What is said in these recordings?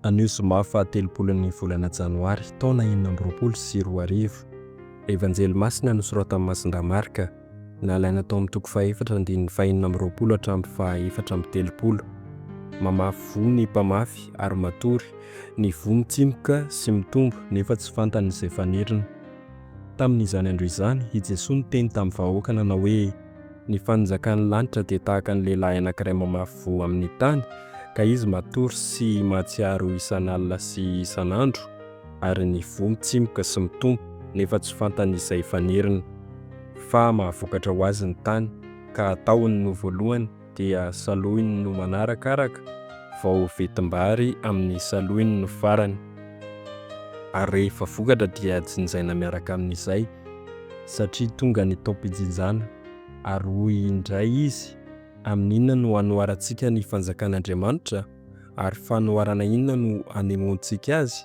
Anio zoma faha telopolon'ny volana janoary taona 2026. Evanjely masina nosoratan'i Masindahy Marka, nalaina tao amin'ny toko fahefatra andininy faha-26 hatramin'ny faha-34. Mamafy voa ny mpamafy ary matory, ny voa mitsimoka sy mitombo nefa tsy fantany izay faniriny. Tamin'izany andro izany, i Jesoa niteny tamin'ny vahoaka nanao hoe, Ny fanjakan'ny lanitra dia tahaka ny lehilahy anankiray mamafy voa amin'ny tany, ka izy matory sy mahatsiaro isan'alina sy isan'andro, ary ny voa mitsimoka sy mitombo, nefa tsy fantany izay faniriny. Fa mahavokatra ho azy ny tany, ka tahony no voalohany, dia salohiny no manarakaraka, vao ventim-bary amin'ny salohiny no farany. Ary rehefa vokatra dia jinjaina miaraka amin'izay, satria tonga ny taom-pijinjana. Ary hoy indray izy, Amin'inona no hanoharantsika ny fanjakan'Andriamanitra? Ary fanoharana inona no hanehoantsika azy?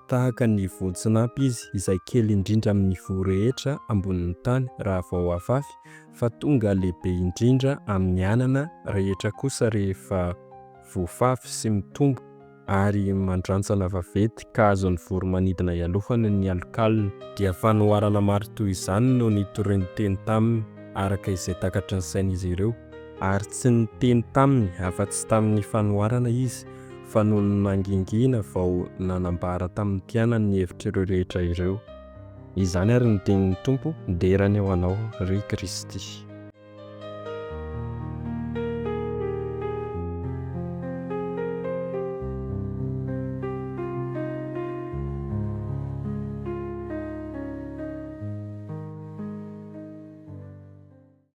Tahaka ny voan-tsinampy izy, izay kely indrindra amin'ny voa rehetra ambonin'ny tany raha vao afafy, fa tonga lehibe indrindra amin'ny anana rehetra kosa rehefa voafafy sy mitombo ary mandrantsana vaventy ka azon'ny voro-manidina ialofana ny alokalony. Dia fanoharana maro toy izany no nitoriany teny taminy araka izay takatry ny sain'izy ireo, ary tsy niteny taminy afa-tsy tamin'ny fanoharana izy, fa nony nangingina vao nanambara tamin'ny mpianany ny hevitr'ireo rehetra ireo. Izany ary ny tenin'ny Tompo, dera anie ho Anao, ry Kristy.